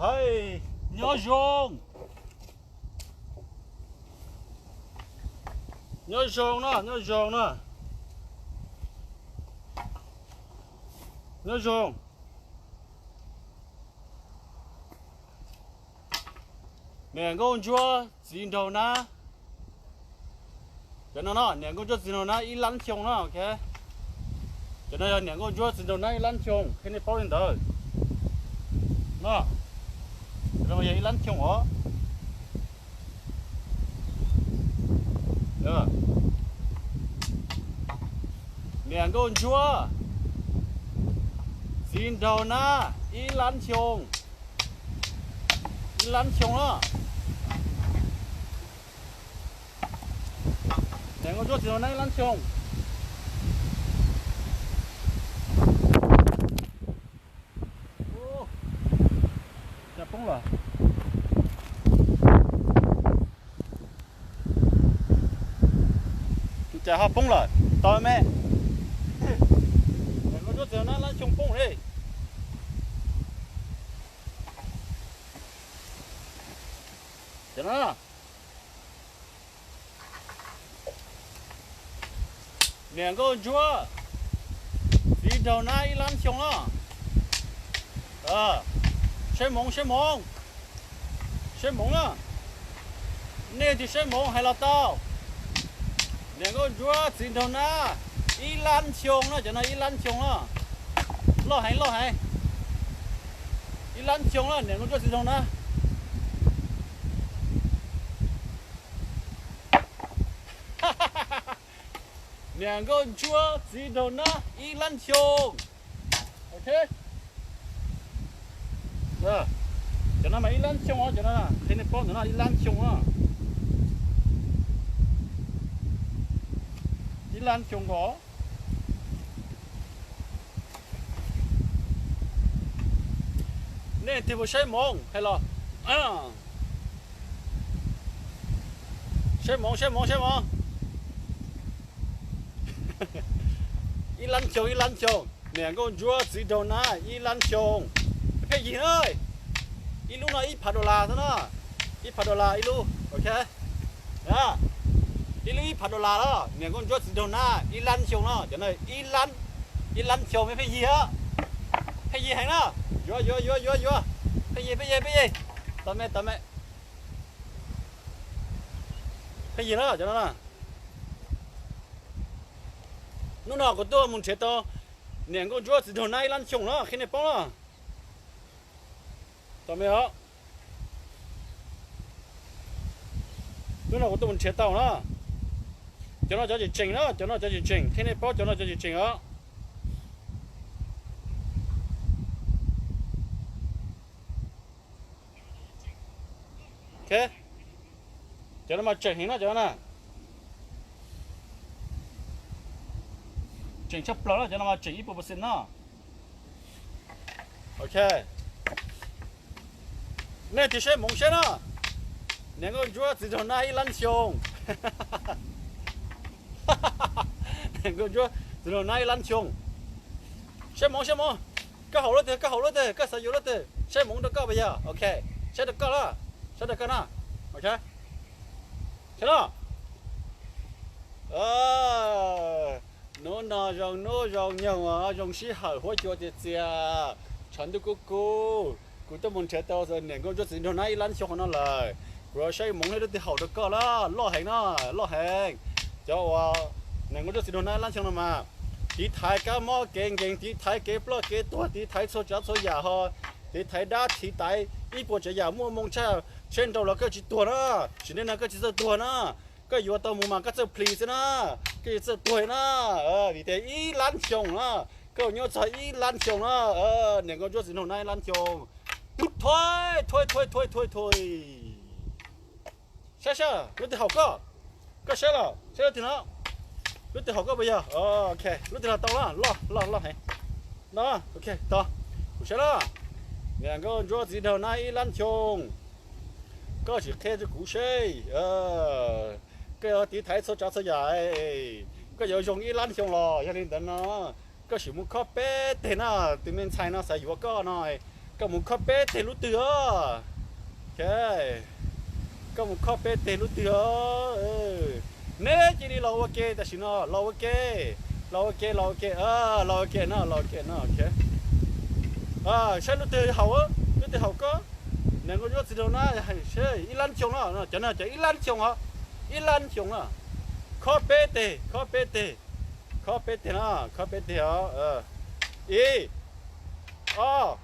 Hais, nyob zoo. Nyob zoo na, nyob zoo na. Nyob zoo. Niam nkauj ntsuab txiv nraug nab. Cov no no, niam nkauj ntsuab txiv nraug nab ib lab xyoo na, ok. Cov no yog niam nkauj ntsuab txiv nraug nab ib lab xyoo, qhia nej paub li ntawd. No, cov no yog ib lab xyoo os. Niam nkauj ntsuab txiv nraug nab ib lab xyoo, ib lab xyoo na. Niam nkauj ntsuab txiv nraug nab ib lab xyoo. Cas poob lawm? Cas ho poob lawm? Tau me. Niam nkauj ntsuab txiv nraug nab ib lab xyoo poob li. Ces no, niam nkauj ntsuab txiv nraug nab ib lab xyoo na. Saib hmoov, saib hmoov, saib hmoov na. Nej twb saib hmoov hais los tau. Niam nkauj ntsuab txiv nraug nab ib lab xyoo na, cov no ib lab xyoo na. Loj heev, loj heev. Ib lab xyoo na, niam nkauj ntsuab txiv nraug nab. Niam nkauj ntsuab txiv nraug nab ib lab xyoo. Ok. Cov no mas ib lab xyoo os, cov no qhia nej paub ntawm no ib lab xyoo os. Ib lab xyoo nkaus. Nej twb puas saib hmoov hais los? Saib hmoov, saib hmoov, saib hmoov. Ib lab xyoo, ib lab xyoo. Niam nkauj ntsuab txiv nraug nab ib lab xyoo. Pheej yig na. Ib lub no ib phav dollar xwb na. Ib phav dollar ib lub, ok. Ib lub ib phav dollar los niam nkauj ntsuab txiv nraug nab ib lab xyoo no, cov no ib lab, ib lab xyoo me pheej yig. Pheej yig heev na. Yuav, yuav, yuav, yuav, yuav. Pheej yig, pheej yig, pheej yig. Tau me, tau me. Pheej yig na, cov no na. Hnub no kuv tuaj mus nrhiav tau niam nkauj ntsuab txiv nraug nab ib lab xyoo na, qhia nej paub na. Tau me os. Hnub no kuv tuaj mus nrhiav tau na. Cov no cov tseem tseem na, cov no cov tseem tseem, qhia nej paub cov no cov tseem tseem os. Ok. Cov no mas tseem heev na, cov no na. Tseem tshaj plaws na, cov no mas tseem ib puas percent na. Ok. Nej tig saib hmoov saib na. Niam nkauj ntsuab txiv nraug nab ib lab xyoo. Niam nkauj ntsuab txiv nraug nab ib lab xyoo. Saib hmoov, saib hmoov. Koj haus lub twg, koj haus lub twg, koj xav yuav lub twg, saib hmoov rau koj puas yog? Ok, saib rau koj na, saib rau koj na. Ok, saib na. Hnub no zoo hnub zoo nyoog, zoo sij hawm huab cua txias txias, tshav ntuj kub kub. Kuv tuaj mus nrhiav tau niam nkauj ntsuab txiv nraug nab ib lab xyoo qhov no lawm. Kuv yuav saib hmoov saib lub twg haus rau koj na, loj heev na, loj heev. Cov uas niam nkauj ntsuab txiv nraug nab ib lab xyoo no mas tiv thaiv kab mob kev nkeeg, tiv thaiv kev ploj kev tuag, tiv thaiv txhua tsav txhua yam ho, tiv thaiv dab tiv thaiv ib puas tsav yam muaj moo tshaj, tsheb nrau los koj tsis tuag na, sim neej no koj tsis txawj tuag na. Koj yuav tau mus mas koj txawj plis xwb na, koj tsis txawj tuag na. Vim tias ib lab xyoo na, koj nyob txog ib lab xyoo na, niam nkauj ntsuab txiv nraug nab ib lab xyoo. Tub thuaib thuaib thuaib thuaib thuaib thuaib. Saib saib lub twg haum koj, koj saib los saib lub twg no, lub twg haum koj puas yog? Ok, lub twg los tau na, loj loj loj heev. No, ok, tau. Kuv saib na, niam nkauj ntsuab txiv nraug nab ib lab xyoo. Koj sim qhia rau kuv seb, koj yuav tiv thaiv txhua tsav txhua yam, koj yuav zoo ib lab xyoo los yog li ntawd no, koj sim mus khob peb teg na, tus me ntxhais no xav yuav koj no, Koj mus khob peb teg lub twg os? Koj mus khob peb teg lub twg os? Neb cia li los ua ke tam sim no, los ua ke, los ua ke, los ua ke, los ua ke no, los ua ke no. Saib lub twg haum, lub twg haum koj. Niam nkauj ntsuab txiv nraug nab, ib lab xyoo no, cov no cov ib lab xyoo os, ib lab xyoo no. Khob peb teg, khob peb teg, khob peb teg no, khob peb teg os. Ib, ob,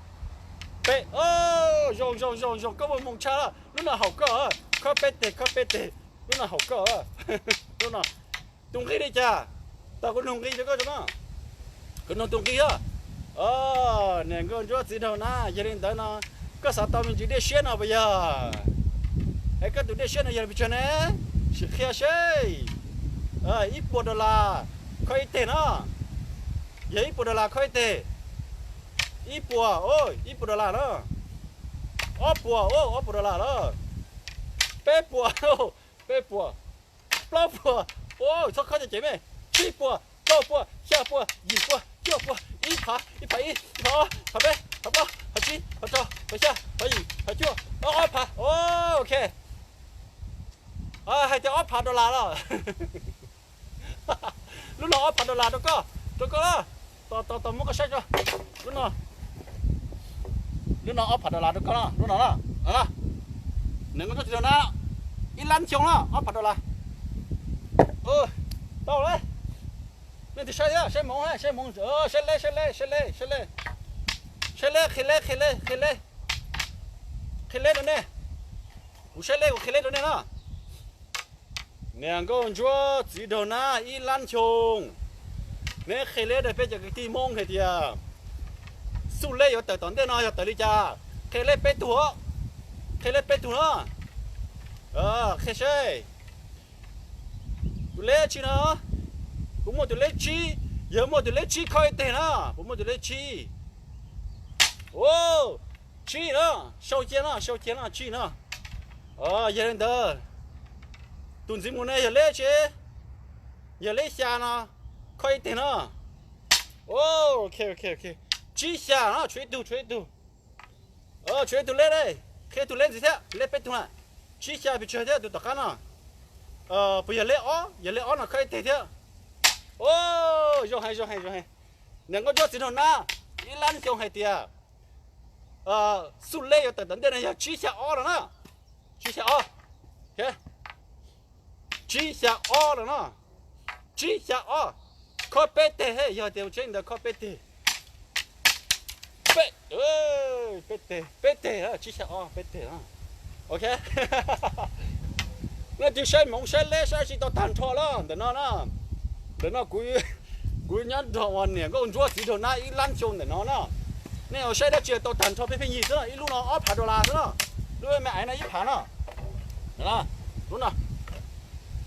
peb. Zoo zoo zoo zoo, koj muaj moo tshaj, lub no haum koj. Khob peb teg, khob peb teg, lub no haum koj. Lub no tus nqi li cas? Tos kuv nug nqi rau koj no. Kuv nug tus nqi os. Niam nkauj ntsuab txiv nraug nab, yog li ntawd no koj xav tau me ntsis dej siab no puas yog? Es koj tus dej siab no yog pes tsawg ne? Sim qhia seb. Ib puas dollar khob ib teg no. Yog ib puas dollar khob ib teg. Ib puas, ib puas dollar na. Ob puas, ob puas dollar na. Peb puas, peb puas. Plaub puas, txhob khob cem me. Tsib puas, rau puas, xya puas, yim puas, cuaj puas, ib phav, ib phav ib, ib phav ob, phav peb, phav plaub, phav tsib, phav rau, phav xya, phav yim, phav cuaj, ob phav. Ok. Hais tias ob phav dollar los? Lub no ob phav dollar rau koj, rau koj. Tos tos muab koj saib tso. Lub no, lub no ob phav dollar rau koj, lub no. Niam nkauj ntsuab txiv nraug nab, ib lab xyoo no ob phav dollar. Tau lawm. Nej tig saib thiab, saib hmoov, saib hmoov, saib leb, saib leb, saib leb, saib leb. Saib leb, qhia leb, qhia leb, qhia leb, qhia leb rau nej. Kuv saib leb kuv qhia leb rau nej na. Niam nkauj ntsuab txiv nraug nab ib lab xyoo. Neb qhia leb rau peb cov kwv tij Hmoob hais tias xuj leb yuav tawm tom ntej no yog tawm li cas? Qhia leb peb tug, qhia leb peb tug no. Qhia seb. Tus leb tsib no, kuv muaj tus leb tsib, yog muaj tus leb tsib khob ib teg na, kuv muaj tus leb tsib. Tsib no, sau cia no, sau cia no, tsib no. Yog li ntawd, tus ntxiv mus ne yog leb tsi, yog leb xya no, khob ib teg no. Tsib xya no, tshuav ib tug, tshuav ib tug. Tshuav ib tug leb, qhia tus leb ntxiv thiab, leb peb tug na. Tsib xya pes tsawg thiab tus tom qab no? Puas yog leb ob? Yog leb ob no khob ib teg thiab. Zoo heev, zoo heev, zoo heev. Niam nkauj ntsuab txiv nraug nab, ib lab xyoo hais tias xuj leb yuav tawm tom ntej no yog tsib xya ob no na. Tsib xya ob. Tsib xya ob no na. Tsib xya ob. Khob peb teg, yog tias mus tseeb ntawd khob peb teg. Peb teg, peb teg, tsib xya ob, peb teg. Ok. Nej tig saib hmoov saib leb saib tsis tau tag nrho lawm ntawm no na. Ntawm no kuv nyob nrog uas niam nkauj ntsuab txiv nraug nab ib lab xyoo ntawm no na. Nej ua saib dab tsi tau tag nrho pheej pheej yig xwb na, ib lub no ob phav dollar xwb na. Lub me aiv no ib phav no. Lub no,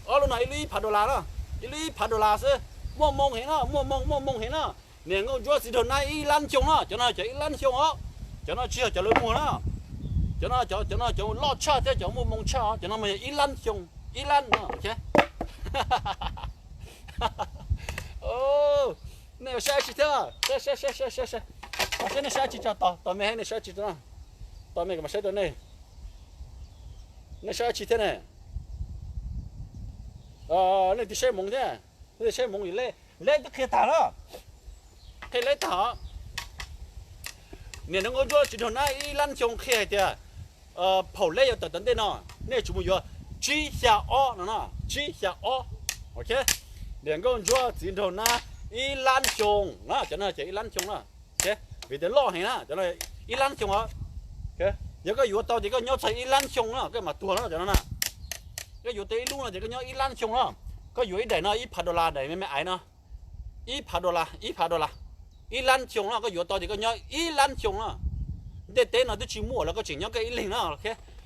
ob lub no ib lub ib phav dollar na. Ib lub ib phav dollar xwb. Muaj moo heev na, muaj moo, muaj moo heev na. Niam nkauj ntsuab txiv nraug nab ib lab xyoo na, cov no cov ib lab xyoo os. Cov no tsis yog cov lawv muag na. Cov no cov, cov no cov loj tshaj thiab cov muaj moo tshaj os, cov no mas yog ib lab xyoo, ib lab no. Nej saib tsis thiab, saib, saib nej saib tsis tso, tos me nej saib tsis tso, tos me mam saib rau nej. Nej saib tsis thiab ne? Nej tig saib hmoov thiab, nej tig saib hmoov, leb twb qhia tag na, qhia leb tag. Niam nkauj ntsuab txiv nraug nab ib lab xyoo qhia hais tias phaum leb yuav tawm tom ntej no, nej tsum mus yuav tsib xya ob no na, tsib xya ob. Ok, niam nkauj ntsuab txiv nraug nab ib lab xyoo na, cov no ces ib lab xyoo na. Vim tias loj heev na, cov no ib lab xyoo os. Yog koj yuav tau ces koj nyob txog ib lab xyoo na koj mam tuag na cov no na. Koj yuav tau ib lub no ces koj nyob ib lab xyoo na. Koj yuav ib daim no ib phav dollar, daim me me aiv no, ib phav dollar, ib phav dollar. Ib lab xyoo no koj yuav tau ces koj nyob ib lab xyoo na. Ntiaj teb no twb tsis muaj los koj tseem nyob koj ib leeg na.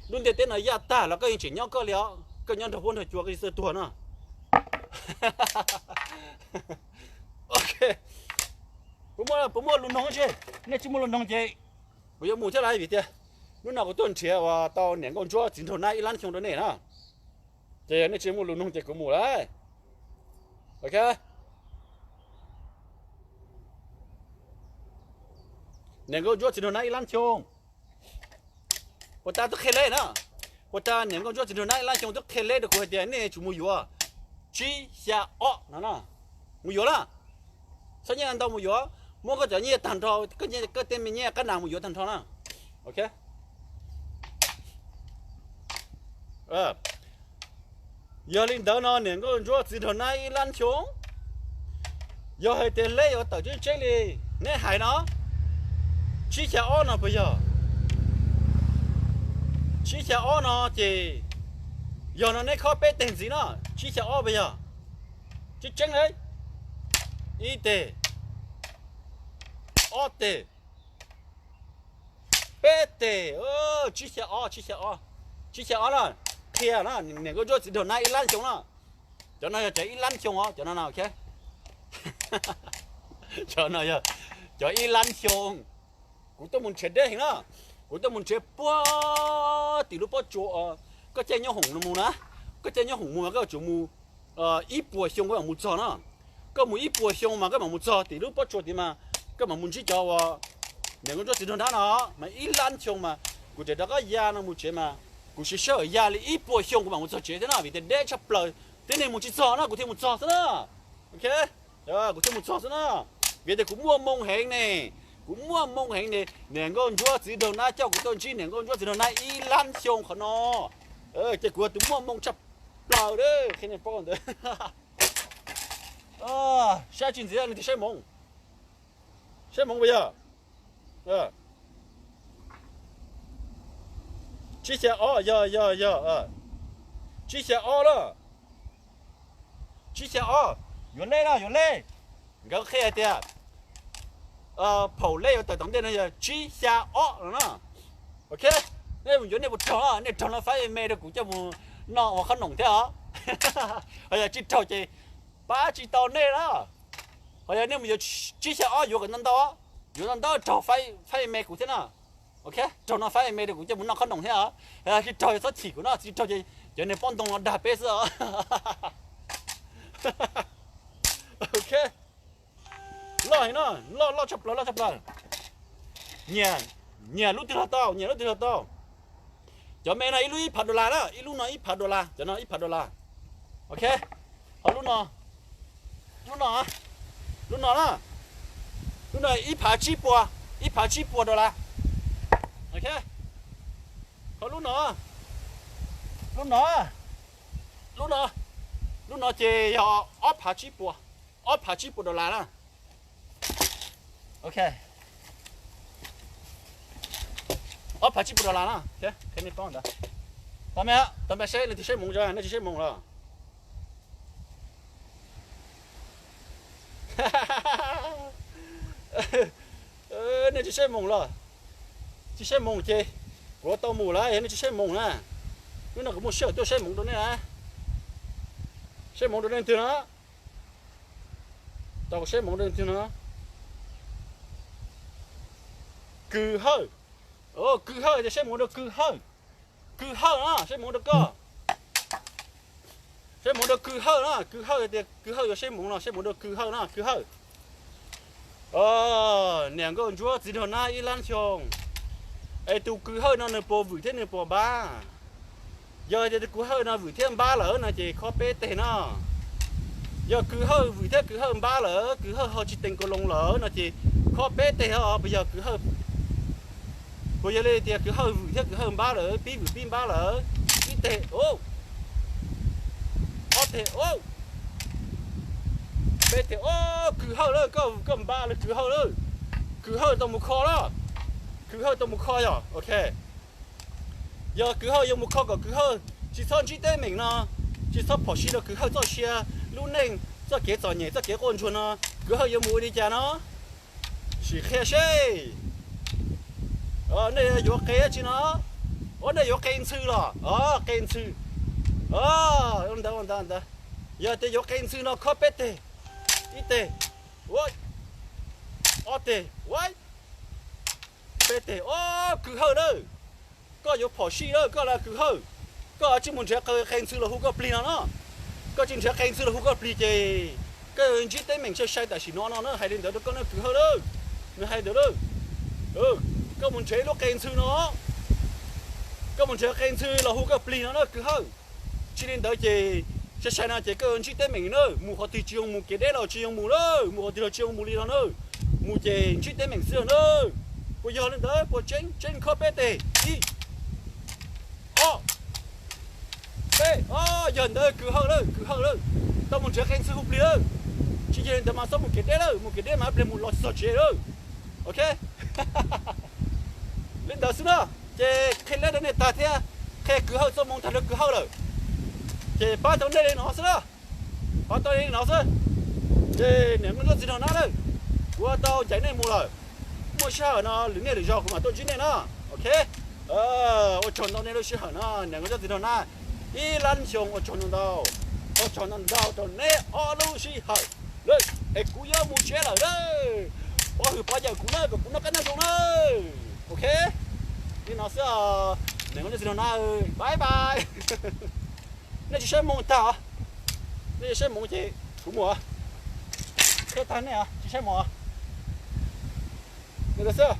Lub ntiaj teb no yaj tag los koj yeej tseem nyob koj li os, koj nyob nrog huab nrog cua koj tsis txawj tuag na. Ok, puas muaj lus noog tsi? Nej tsis muaj lus noog ces kuv yuav mus thiab lawm vim tias hnub no kuv tuaj nrhiav uas tau niam nkauj ntsuab txiv nraug nab ib lab xyoo rau nej na. Ces yog nej tsis muaj lus noog ces kuv mus lawm. Ok. Niam nkauj ntsuab txiv nraug nab ib lab xyoo. Puas tas twb qhia leb na? Puas tas niam nkauj ntsuab txiv nraug nab ib lab xyoo twb qhia leb rau kuv hais tias nej tsum mus yuav tsib xya ob no na? Mus yuav na. Txhob nyiaj ntau mus yuav, muab koj cov nyiaj tag nrho, koj tej me nyiaj qab nas mus yuav tag nrho na. Ok. Yog li ntawd no niam nkauj ntsuab txiv nraug nab ib lab xyoo, yog hais tias leb yuav tawm tseeb tseeb li neb hais no, tsib xya ob no puas yog? Tsib xya ob no ces yog no neb khob peb teg ntxiv no, tsib xya ob puas yog? Tseeb tseeb li, ib teg, ob teg, peb teg, tsib xya ob, tsib xya ob, tsib xya ob na. Qhia na, niam nkauj ntsuab txiv nraug nab ib lab xyoo na. Cov no yog cov ib lab xyoo os, cov no no. Cov no yog cov ib lab xyoo. Kuv tuaj mus nrhiav deb heev na. Kuv tuaj mus nrhiav puag tim lub pob tsuas, koj caij nyob hoom mus na, koj caij nyob hoom mus koj yuav tsum mus ib puas xyoo koj mam mus txog na. Koj mus ib puas xyoo mas koj mam mus txog tim lub pob tsuas tid mas koj mam mus ntsib cov uas niam nkauj ntsuab txiv nraug nab no mas ib lab xyoo mas kuv tseem rov qab ya no mus tsev mas kuv siv sij hawm ya li ib puas xyoo kuv mam mus txog tsev thiab na, vim tias deb tshaj plaws thiab nej mus tsis txog na kuv thiaj mus txog xwb na. Ok, kuv thiaj mus txog xwb na, vim tias kuv muaj moo heev ne. Kuv muaj moo heev ne, niam nkauj ntsuab txiv nraug nab coj kuv tuaj ntsib niam nkauj ntsuab txiv nraug nab ib lab xyoo qhov no, ces kuv yog tus muaj moo tshaj plaws. Qhia nej paub ntawd. Saib tsis ntxiv leej twg saib hmoov, saib hmoov puas yog? Tsib xya ob, yog yog yog, tsib xya ob na. Tsib xya ob, yuav leb na yuav leb. Nkawd qhia hais tias phaum leb yuav tawm tom ntej no yog tsib xya ob no na. Ok, nej mus yuav nej puas raug, nej raug no faib me rau kuv coj mus noj ua qhob noom thiab os. Ho yog tsis raug ces pab tsis tau nej na. Ho yog nej mus yuav tsib xya ob yuav kom ntau ntau, yuav ntau ntau raug faib me kuv thiab na. Ok, raug no faib me rau kuv coj mus noj qhob noom thiab os. Tsis raug yog txhob chim kuv no, tsis raug ces cov niag pob ntoo no dag peb xwb os. Ok, loj heev no, loj loj tshaj plaws loj tshaj plaws. Nyiam, nyiam lub twg los tau, nyiam lub twg los tau. Cov me no ib lub ib phav dollar na, ib lub no ib phav dollar, cov no ib phav dollar. Ok, ho lub no, lub no, lub no na, lub no ib phav tsib puas, ib phav tsib puas dollar. Ok, ho lub no, lub no, lub no, lub no ces yog ob phav tsib puas, ob phav tsib puas dollar na. Ok, ob phav tsib puas dollar na. Tau me, tau me seb leej twg saib hmoov, nej tsis saib hmoov los? Nej tsis saib hmoov los? Tsis saib hmoov ces kuv tau mus lawm, yog nej tsis saib hmoov na. Hnub no kuv muaj sij hawm tuaj saib hmoov rau nej na. Saib hmoov rau nej twg no? Tau saib hmoov rau nej twg no? Kwv Hawj. Kwv Hawj tias saib hmoov rau Kwv Hawj. Kwv Hawj na, saib hmoov rau koj. Saib hmoov rau Kwv Hawj na, Kwv Hawj tias Kwv Hawj yuav saib hmoov no, saib hmoov rau Kwv Hawj na, Kwv Hawj. Niam nkauj ntsuab txiv nraug nab ib lab xyoo. Es tus Kwv Hawj no nws puas vwm thiab nws puas npab? Yog tias tus Kwv Hawj no vwm thiab npab lawm no ces khob peb teg no. Yog Kwv Hawj vwm thiab Kwv Hawj npab lawm, Kwv Hawj ho tsis teev kaus loos lawm no ces khob peb teg os. Puas yog Kwv Hawj, puas yog li tias Kwv Hawj vwm thiab Kwv Hawj npab lawm, pib vwm pib npab lawm? Ib teg, ob teg, peb teg, ob, Kwv Hawj lawm, koj npab lawm Kwv Hawj lawm. Kwv Hawj tau mus kho lawm. Kwv Hawj tau mus kho yog ok. Yog Kwv Hawj yuav mus kho kom Kwv Hawj tsis txhob ntsib teeb meem no, tsis txhob phom sij rau Kwv Hawj txoj sia, lub neej, txoj kev txom nyem, txoj kev quaj ntsuag no, Kwv Hawj yuav mus ua li cas no? Sim qhia seb. Nej yuav qe dab tsi no? Ua nej yuav qe ntxhw los? Qe ntxhw. Ntawd ntawd ntawd, yog tias yuav qe ntxhw no khob peb teg. Ib teg, ob teg, peb teg. Ob, Kwv Hawj lawm, koj yuav phom sij lawm, koj los Kwv Hawj. Koj tsis mus nrhiav qe ntxhw los hu koj plig no no. Koj tsis nrhiav qe ntxhw los hu koj plig ces koj yuav ntsib teeb meem sai sai tam sim no no na, hais li ntawd rau koj na Kwv Hawj lawm. Nws hais ntawd lawm. Koj mus nrhiav lub qe ntxhw no, koj mus nrhiav qe ntxhw los hu koj plig no na kwv Hawj. Tsis li ntawd ces sai sai no ces koj yuav ntsib teeb meem na, mus qhov twg tsis zoo mus, kev deb los tsis zoo mus na, mus qhov twg los tsis zoo mus li no na, mus ces ntsib teeb meem xwb na. Puas yog li ntawd? Puas tseeb? Tseeb khob peb tes. Ib, ob, peb. Yog ntawd kwv Hawj lawm, kwv Hawj lawm, tau mus nrhiav qe ntxhw hu plig lawm. Tsis yog li ntawd mas txhob mus kev deb lawm, mus kev deb mas ib pliag mus los tsis txog tsev lawm. Ok. Li ntawd xwb na, ces qhia leb rau nej tag thiab, qhia kwv Hawj txoj moo tag rau kwv Hawj lawm, ces pab tau nej li no xwb na, pab tau nej li no xwb. Ces niam nkauj ntsuab txiv nraug nab lawm, kuv tau ncaim nej mus lawm. Muaj sij hawm no lwm niaj lwm zaus kuv mam tuaj ntsib nej na. Ok. Ua tsaug ntau nej lub sij hawm no, niam nkauj ntsuab txiv nraug nab, ib lab xyoo ua tsaug ntau ntau, ua tsaug ntau ntau rau neb ob lub sij hawm. Es kuv yuav mus tsev lawm na. Pov hwm pov yawm kuv na, kom kuv noj qab nyob zoo na. Ok. Li no xwb, niam nkauj ntsuab txiv nraug nab, bye bye. Nej tsis saib moo tag os, nej tsis saib moo ces kuv mus. Qhia tag nej os, tsis saib moo. Li ntawd xwb,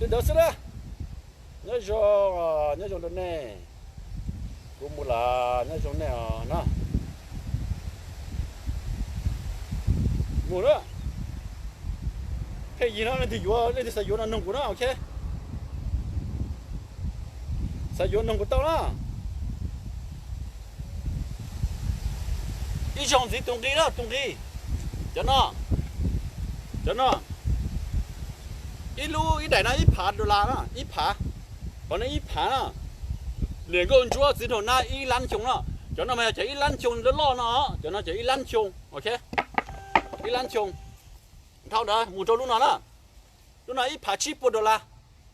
li ntawd xwb na. Nyob zoo, nyob zoo rau nej. Kuv mus lawm, nyob zoo nej os na. Mus na. Pheej yig no leej twg yuav, leej twg xav yuav no noog kuv na, ok. Xav yuav noog kuv tau na. Ib zaug ntxiv tus nqi na, tus nqi. Cov no, cov no, ib lub ib daim no ib phav dollar na, ib phav. Qhov no ib phav na. Niam nkauj ntsuab txiv nraug nab ib lab xyoo na. Cov no mas yog cov ib lab xyoo loj loj no, cov no cov ib lab xyoo, ok. Ib lab xyoo. Dhau ntawd mus rau lub no na. Lub no ib phav tsib puas dollar,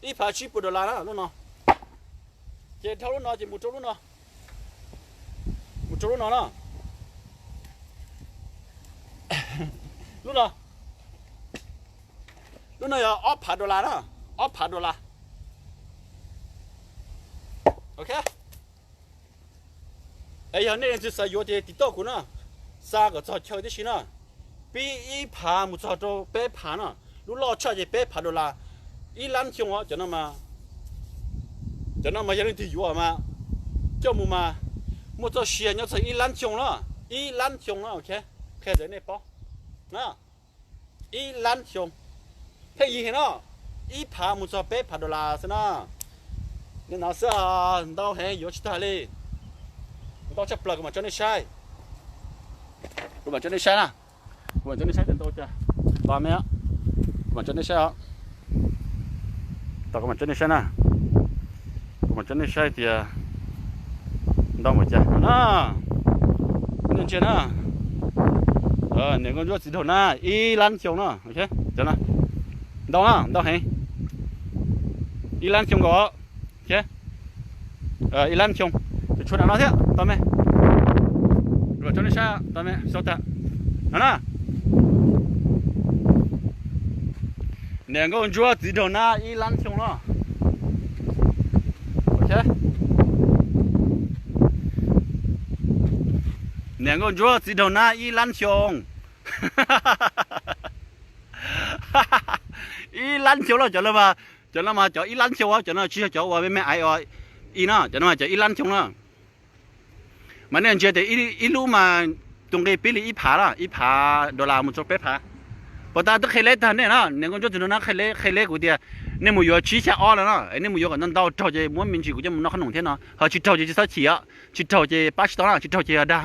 ib phav tsib puas dollar na lub no. Ces dhau lub no ces mus rau lub no, mus rau lub no na. Lub no, lub no yog ob phav dollar na, ob phav dollar. Ok. Es yog nej leej twg xav yuav ces tiv tauj kuv na, xa kom txog chaw tib si na. Pib ib phav mus txog rau peb phav na, lub loj tshaj ces peb phav dollar. Ib lab xyoo os, cov no mas, cov no mas yog leej twg yuav mas coj mus mas muaj txoj sia nyob txog ib lab xyoo na, ib lab xyoo na, ok. Qhia rau nej paub na. Ib lab xyoo, pheej yig heev no, ib phav mus txog peb phav dollar xwb na. Li no xwb, ntau heev yuav tsis tag li. Ntau tshaj plaws, kuv mam tso nej saib. Kuv mam tso nej saib na. Kuv mam tso nej saib tias ntau cas. Tos me, kuv mam tso nej saib os. Tos kuv mam tso nej saib na. Kuv mam tso nej saib tias ntau npaum cas na. Nej ntsia na. Niam nkauj ntsuab txiv nraug nab ib lab xyoo na. Cov no ntau na, ntau heev. Ib lab xyoo nkaus. Ib lab xyoo, tshuav nram no thiab, tos me. Kuv mam tso nej saib, tos me, sau tas. No na. Niam nkauj ntsuab txiv nraug nab ib lab xyoo no. Niam nkauj ntsuab txiv nraug nab ib lab xyoo. Ib lab xyoo los cov no mas, cov no mas cov ib lab xyoo, cov no tsis yog cov uas me me aiv os. Ib no, cov no mas cov ib lab xyoo na. Mas nej ntsia tias ib lub mas tus nqi pib li ib phav na, ib phav dollar mus txog peb phav. Puas tas twb qhia leb tag nej na, niam nkauj ntsuab txiv nraug nab qhia leb, qhia leb kuv tias nej mus yuav tsib xya ob no na, nej mus yuav kom ntau ntau, raug ces muab me ntsis kuv coj mus noj qhob noom thiab no, ho tsis raug ces tsis txhob chim, tsis raug ces pab tsis tau na, tsis raug ces yog dag.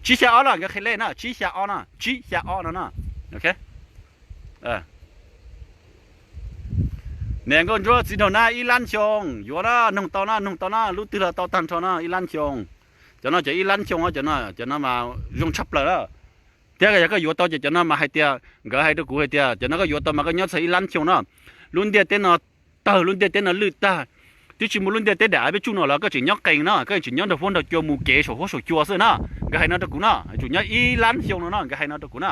Tsib xya ob no, nkawd qhia leb na, tsib xya ob no, tsib xya ob no na. Ok. Niam nkauj ntsuab txiv nraug nab ib lab xyoo, yuav na, noog tau na, noog tau na, lub twg los tau tag nrho na, ib lab xyoo. Cov no cov ib lab xyoo, cov no, cov no mas zoo tshaj plaws na. Thiab yog koj yuav tau ces cov no mas hais tias, nkawd hais rau kuv hais tias cov no koj yuav tau mas koj nyob txog ib lab xyoo na. Lub ntiaj teb no tawg, lub ntiaj teb no lwj tag. Twb tsis muaj lub ntiaj teb daim av peb tsuj no los koj tseem nyob qees no, koj tseem nyob nrog fuab nrog cua mus kev saum fuab saum cua xwb na. Nkawd hais no rau kuv na, tsum nyob ib lab xyoo no no, nkawd hais no rau kuv na.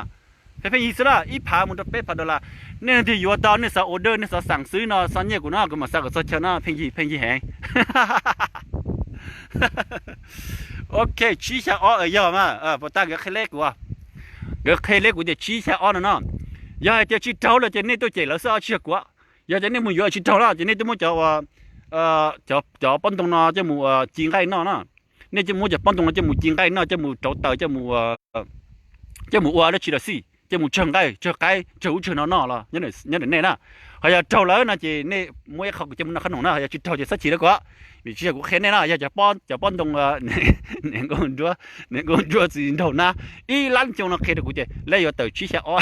Pheej pheej yig xwb na, ib phav mus rau peb phav dollar. Nej leej twg yuav tau, nej xav order, nej xav xeem xwb no, xa nyiaj kuv no, kuv mam xa kom txog chaw no, pheej yig, pheej yig heev. Ok, tsib xya ob yog mas, puas tas nkawd qhia leb kuv. Nkawd qhia li kuv tias tsib xya ob no no. Yog hais tias tsis raug lawm ces nej tuaj cem lawv xwb, tsis yog kuv. Yog tias nej mus yuav tsis raug lawm ces nej tuaj muab cov, cov pob ntoo no coj mus ci nqaij noj na. Nej coj muab cov pob ntoo no coj mus ci nqaij noj, coj mus rauv taws, coj mus ua dab tsi los xij, coj mus tsawg nqaij tsawg qaib tsawg ub tsawg no noj los nyob ntawm nej na. Ho yog raug lawm no ces nej muab ib qho kuv coj mus noj qhob noom na, ho yog tsis raug ces txhob chim rau kuv. Vim tsis yog kuv qhia nej na, yog cov pob ntoo, niam nkauj ntsuab, niam nkauj ntsuab txiv nraug nab ib lab xyoo no qhia rau kuv ces lawv yuav tawm tsib xya ob.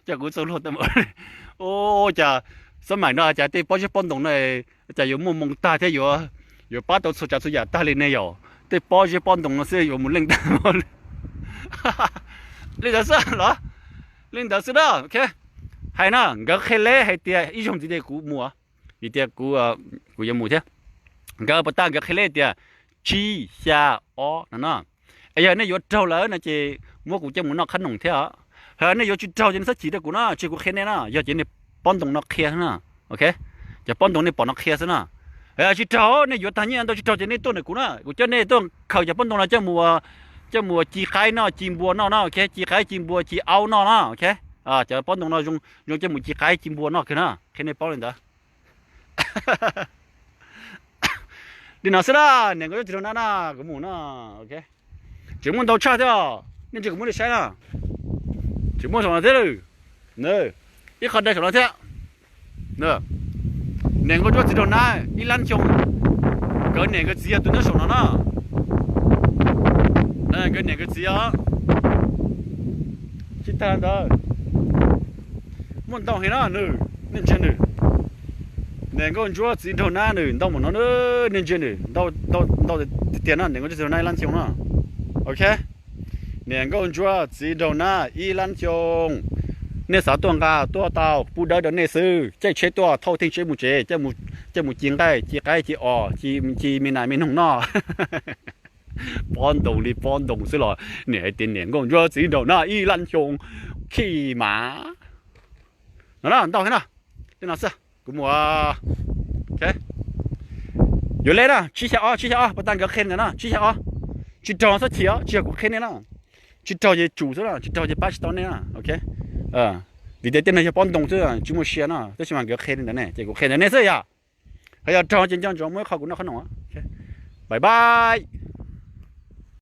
Cas kuv txaus luag tau, cas xab maim no cas tej pob zeb pob ntoo no cas yuav muaj moo tag thiab yuav, yuav pab tau txhua tsav txhua yam tag li ne yom. Tej pob zeb pob ntoo no xwb yuav mus leej tag li ntawd xwb los, li ntawd xwb na. Hais na, nkawd qhia li hais tias ib zaug ntxiv tias kuv mus, vim tias kuv yuav mus thiab. Nkawd puas tag nkawd qhia li tias tsib xya ob no no. Es yog nej yuav raug lawm no ces muab kuv coj mus noj qhob noom thiab. Ho nej yuav tsis raug ces nej txhob chim rau kuv na, tsis kuv qhia nej na, yog ces nej pob ntoo no qhia xwb na. Ok, cov pob ntoo nej pom no qhia xwb na. Tsis raug nej yuav tag nyiaj ntau tsis raug ces nej tuaj ntawm kuv na, kuv coj nej tuaj khaws cov pob ntoo no coj mus, coj mus ci qaib noj ci npua noj na. Ok, ci qaib ci npua ci aub noj na. Ok, cov pob ntoo no zoo coj mus ci qaib ci npua noj kiag na, qhia nej paub li ntawd. Li no xwb na, niam nkauj ntsuab txiv nraug nab na, kuv mus no. Ok, tseem muaj ntau tshaj thiab, nej ntsia kuv muab nej saib na. Tseem muaj saum no thiab lawm, ib qho dai saum no thiab. Niam nkauj ntsuab txiv nraug nab ib lab xyoo, nkawd niam nkawd txiv yog tus nyob saum no na. Nkawd niam nkawd txiv os. Tsis tag ntawd, muaj ntau heev na nws, nej ntsia nws. Niam nkauj ntsuab txiv nraug nab nws ntau npaum no, nej ntsia nws, ntau tiag tiag no, niam nkauj ntsuab txiv nraug nab ib lab xyoo no. Ok, niam nkauj ntsuab txiv nraug nab ib lab xyoo. Nej xav tuaj nqa tuaj tau, pub dawb rau nej xwb, caij tsheb tuaj thauj theej tsheb mus tsev, coj mus ci nqaij ci qaib ci os, ci me nas me noog noj. Pob ntoo li pob ntoo xwb los niam hais tias niam nkauj ntsuab txiv nraug nab ib lab xyoo, khij mas. No na, ntau heev na. Li no xwb, kuv mus. Yuav li na, tsib xya ob, tsib xya ob, puas tag nkawd qhia ntawd na, tsib xya ob. Tsis raug txhob chim os, tsis yog kuv qhia nej na. Tsis raug ces tsum xwb na, tsis raug ces pab tsis tau nej na. Ok, vim tias tej no yog pob ntoo xwb, tsis muaj sia na, tab sis mas nkawd qhia li ntawd ne ces kuv qhia ntawd nej xwb yom. Ho yog raug ces nco ntsoov muab ib qho kuv noj qhob noom. Bye bye.